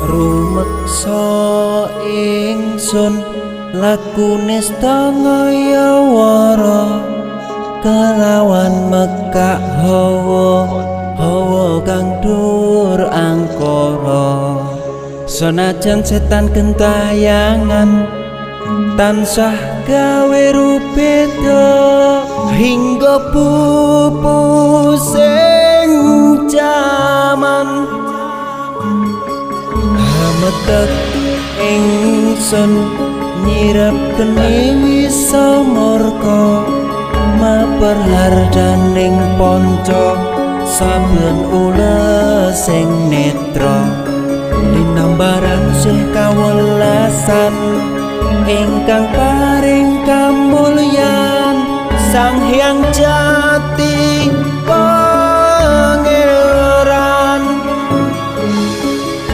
Rumeksa ingsun lakune stangayawara kelawan mekak hawa hawa kang dur angkara. Senajan setan gentayangan tansah gawe rubeda hingga pupusing jaman. Hametek ingsun nyirep geni wisa murka maper hardaning panca saben ulesing netra. Linambaran sih kawelasan ingkang paring kamulyan Sang Hyang Jati.